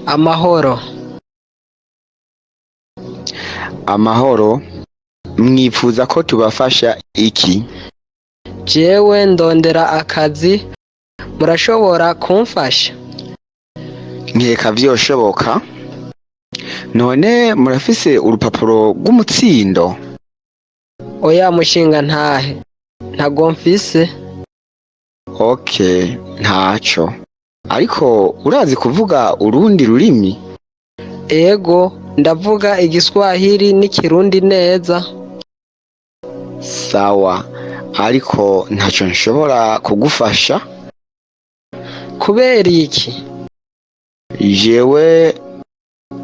Amahoro. Amahoro, mwifuza ko tubafasha iki? Jewe ndondera akazi, murashobora kumfasha? Nkeka vyoshoboka. None murafise urupapuro rw'umutsindo? Oya mushingantahe, ntago mfise. Okay, ntaco. Ariko urazi kuvuga urundi rurimi? Ego, ndavuga igiswahili n'ikirundi neza. Sawa, ariko ntaco nshobora kugufasha. Kubera iki? Jewe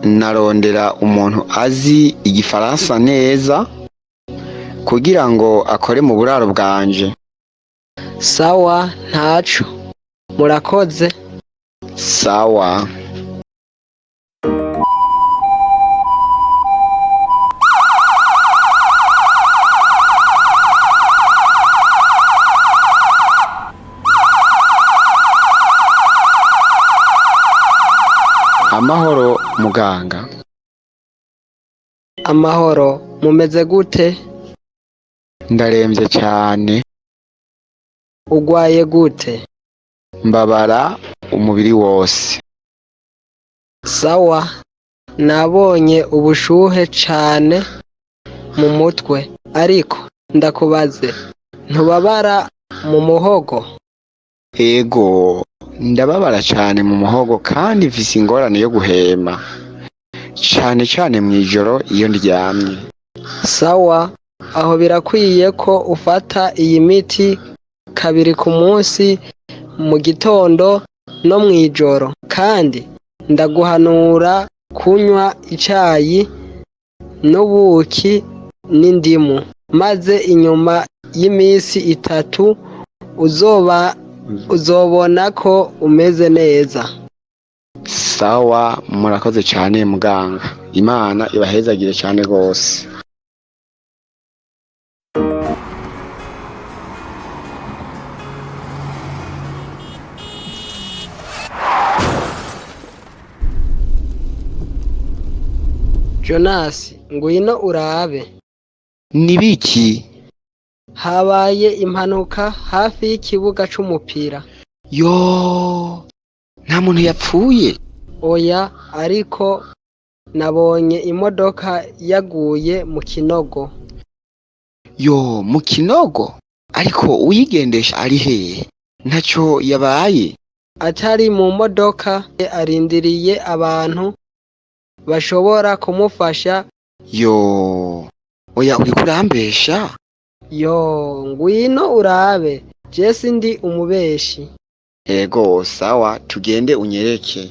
narondera umuntu azi igifaransa neza kugira ngo akore mu buraro bwanje. Sawa, ntaco. Murakoze. Sawa. Amahoro muganga. Amahoro, mumeze gute? Ndaremvye cane. Ugwaye gute? Mbabara umubiri wose. Sawa, nabonye ubushuhe cane mu mutwe, ariko ndakubaze, ntubabara mu muhogo? Ego, ndababara cane mu muhogo kandi mfise ingorane yo guhema. Cane cane mw'ijoro iyo ndyamye. Sawa, aho birakwiye ko ufata iyi miti kabiri ku munsi, mu gitondo no mw'ijoro, kandi ndaguhanura kunywa icayi n'ubuki n'indimu, maze inyuma y'imisi itatu uzobona ko umeze neza. Sawa, murakoze cane muganga. Imana ibahezagire cane gose. Jonas, ngwino urabe. Nibiki? Habaye impanuka hafi y'ikibuga c'umupira. Yo, nta muntu yapfuye? Oya, ariko nabonye imodoka yaguye mu kinogo. Yo, mu kinogo? Ariko uyigendesha ari hehe? Ntaco yabaye? Atari mu modoka, arindiriye abantu bashobora kumufasha. Yo, oya uriko urambesha? Yo, ngwino urabe, je sindi umubeshi. Ego, sawa, tugende unyereke.